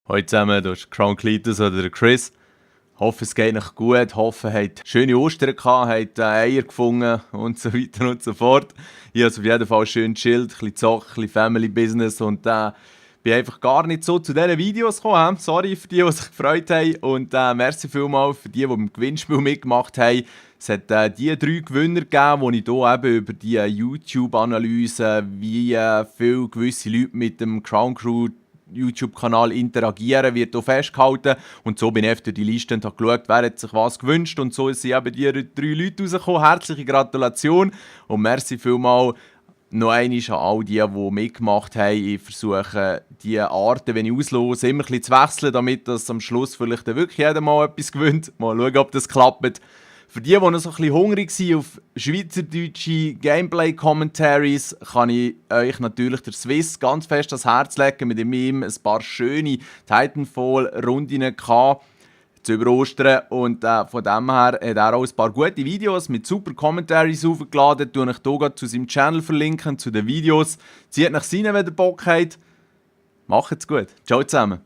Hallo zusammen, das ist Crown Cletus oder der Chris. Hoffe, es geht euch gut. Hoffe, ihr habt schöne Ostern gehabt, habt Eier gefunden und so weiter und so fort. Ich habe auf jeden Fall schön chillt, ein bisschen zockt, ein bisschen Family Business und bin einfach gar nicht so zu diesen Videos gekommen. Sorry für die, die sich gefreut haben und merci vielmals für die, die beim Gewinnspiel mitgemacht haben. Es hat die 3 Gewinner gegeben, die ich hier eben über die YouTube-Analyse, wie viele gewisse Leute mit dem Crown Crew YouTube-Kanal interagieren, wird auch festgehalten. Und so bin ich auf die Liste und habe geschaut, wer hat sich was gewünscht. Und so sind eben die 3 Leute rausgekommen. Herzliche Gratulation und merci vielmals noch einmal an all die, die mitgemacht haben. Ich versuche, die Arten, wenn ich auslose, immer ein bisschen zu wechseln, damit das am Schluss vielleicht wirklich jeder mal etwas gewinnt. Mal schauen, ob das klappt. Für die noch so ein bisschen hungrig sind auf schweizerdeutsche Gameplay-Commentaries, kann ich euch natürlich der Swiss ganz fest ans Herz legen. Mit ihm ein paar schöne Titanfall-Runden zu über Ostern. Und von dem her hat er auch ein paar gute Videos mit super Commentaries aufgeladen. Ich euch hier zu seinem Channel verlinken, zu den Videos. Zieht nach rein, wenn ihr Bock habt. Macht's gut. Ciao zusammen.